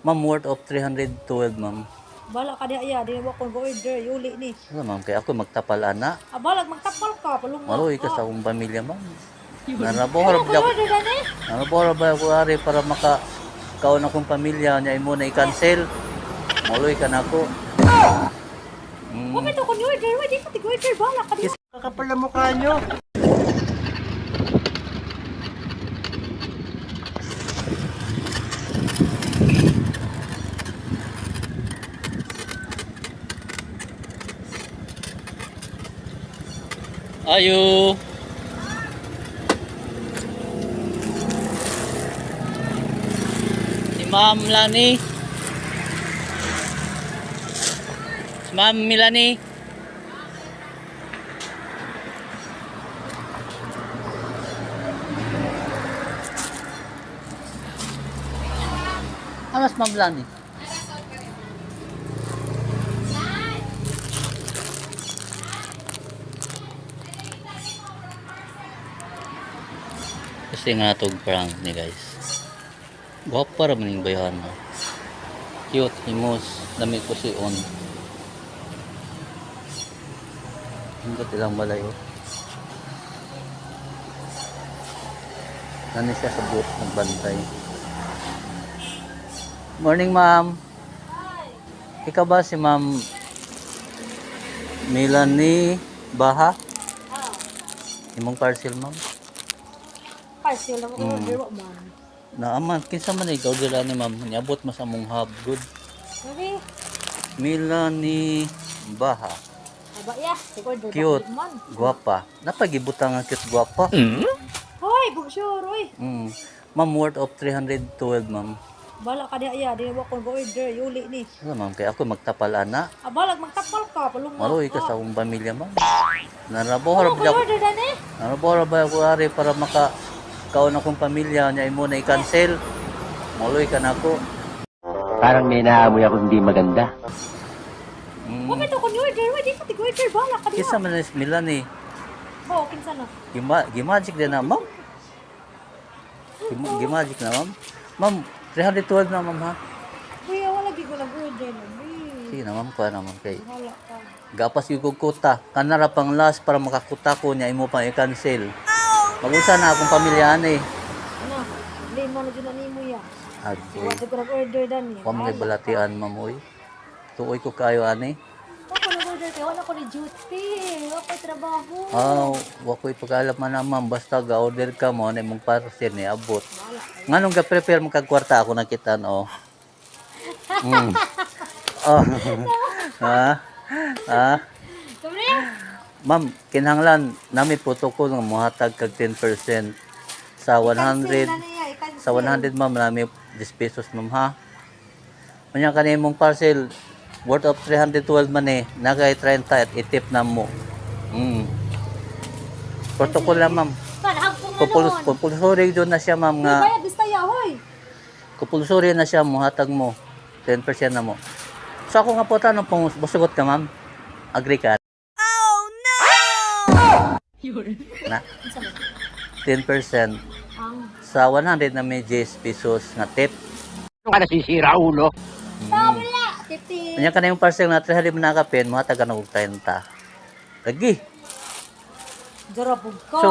Ma'am, worth of 312, ma'am. Bala ka diha ya, di wa ko order, yuli ni. Wala, ma'am, kay ako magtapal ana. Ah, balag magtapal ka, palunga. Maluoy ka sa akong pamilya, ma'am. Narabohor Ano ba ako? order dani? Narabohor ba ako ari para maka kaon akong pamilya nya imo na i-cancel. Maluoy ka na ako. Wa man to ko order, wa di ka tig order, bala ka diha. Kakapal na mukha nyo. Ayo. Si Ma'am Lani. Si Ma'am Milani. Alas Ma'am Lani. Kasi nga itong prank ni guys. Gwapa ra man yung bayahan mo. Cute, himos, dami ko si on. Hinggot ilang balay oh. Nani siya sa booth nagbantay. Morning, ma'am. Ikaw ba si Ma'am Melanie Baha? Imong parcel, ma'am? Parcel na ko order wa man. Naaman, kinsa man ikaw dila ni ma'am, niabot mas among hub good. Sabi, Melanie Baha. aba ya, tig order Cute, ba man. guwapa. Napagibutang ang cute guwapa. Hoy, bugsure, oy. Ma'am, worth of 312, ma'am. Bala ka diha ya, di wa ko order, yuli ni. Wala, ma'am, kay ako magtapal ana. Ah, balag magtapal ka, palunga. Maluoy ka sa akong pamilya, ma'am. Narabohor Ano ba ako? order dani? Narabohor ba ako ari para maka kaon akong pamilya nya imo na i-cancel. Maluoy ka na ako. Parang may naamoy ako hindi maganda. Wa man to ko order, wa di ka tig order, bala ka diha. Kinsa man ni Melanie? Bo, kinsa na? Gimagic din na, ma'am. Gimagic na, ma'am. Ma'am, 312 na, ma'am, ha? Uy, wala gi ko nag-order na. Uy, Sige na, ma'am, kuha na, ma'am. Kay, wala ka. gapas yung kuta. Kanara pang last para makakuta ko niya, imo pang i-cancel. Mag-usa na akong pamilya, eh. Ano? Lima na dyan na nimo ya. Agoy. Wa ko nag-order dani. Wa mo kay balatian, ma'am, oy. Tuoy ko kayo, ani. Wa ko nag-order kay wala ko ni duty. Wa ko trabaho. Ah, wa ko'y pagkaalam man na, ma'am. Basta ga-order ka mo, na imong parcel ni abot. Nganong ga-prepare mo kag kwarta ako nakita, no? Oh. Ha? Ha? Kamre? Ma'am, kinahanglan nami protocol nga mohatag kag 10% sa 100 Na niya, i-cancel. sa 100, ma'am, nami 10 pesos, ma'am, ha. Unya kani imong parcel worth of 312 man eh, nagay 30 at itip na mo. Protocol lang, ma'am. Panahagpong na Kupuls noon. Compulsory doon na siya, ma'am, nga Bayad bistaya, hoy. compulsory na siya mohatag mo 10% na mo. So ako nga po tanong kung musugot ka, ma'am. Agree ka? Oh no. Na 10% Ang sa 100 na may 10 pesos nga tip. Ano ka nasisira, ulo? Wala, 50. Kanya ka na yung parcel na 300 mo nakapin, mohatag ka na og 30. Lagi. Jarabog ka. So,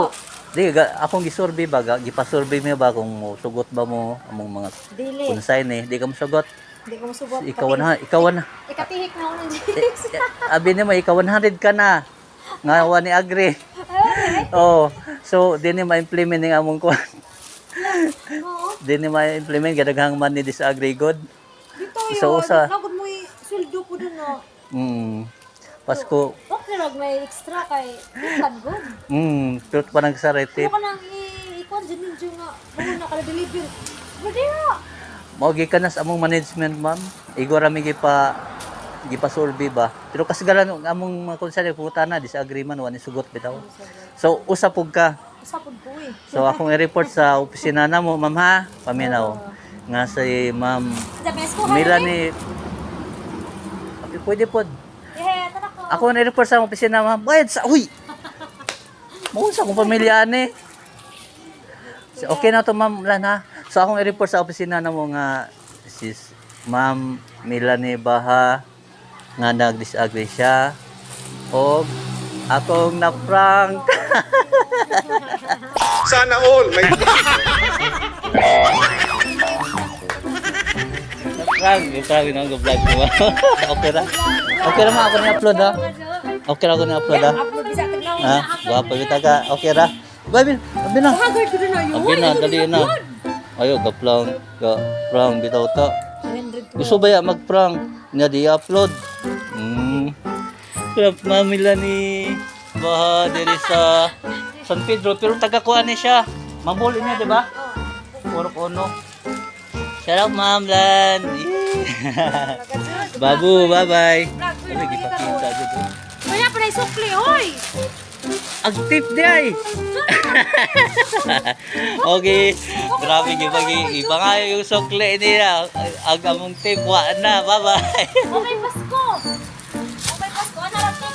di ga, akong gisurvey ba, gipa-survey mo ba kung sugot ba mo among mga dili. consign eh, di ka mosugot. Di ko masugot. Ikaw na, ikaw na. Ikatihik na ako ng Diyos. Abi nimo ikaw 100 ka na. Nga wa ni agree. Oh, so di ni ma-implement ning among kuan. Oo. Di ni ma-implement gadaghang man ni disagree good. Dito yun. So, usa. Nagod mo sweldo po dun na. Pasko, Okay rag may extra kay ikan good. Truth pa nang sarete. Ano ka nang i-ikuan dyan ninyo nga. Muna na ka deliver. Pwede na. Mao gikan na sa among management, ma'am. Igo ra mi gipa survey ba. Pero kasagaran ang among mga konselyo puta na disagree man wa ni sugot bitaw. So usa pug ka. Usa pud ko eh. So akong i-report sa opisina na mo, ma'am, ha. Paminaw nga si Ma'am Sa ko Melanie. Okay, pwede po. Eh, tara ko. Ako na report sa opisina, ma'am. Bayad sa uy. Mao sa akong pamilya ani. So, okay na to, ma'am Lan, ha. So akong i-report sa opisina na mo nga sis Ma'am Melanie Baha nga nag-disagree siya og akong na-prank. Sana all may Na-prank, na-prank na vlog ko. Okay ra. Okay ra ma ako ni-upload ha. Okay ra ako ni-upload ha. Upload bisa taglaw Ha, gwapo kita ka. Okay ra. Baby, abi na. Hagard ko na yun. Abi na, dali na. Ayo, ga-prank, ga-prank bitaw ta. Gusto ba ya mag-prank? Nga di upload. Sarap mamila ni Baha diri sa San Pedro pero taga kuan ni siya. Mabuli niya, di ba? Puro kono. Shout out, Ma'am Lan. Yeah. Babu, bye-bye. Ano, gipakita dito. Kaya pa na isukli, oy! Ang tip di ay. Okay, grabe gipagi iba nga yung sukli niya. Ang among tip wa na. Bye-bye. Okay, Pasko! Okay, Pasko. Ano lang to?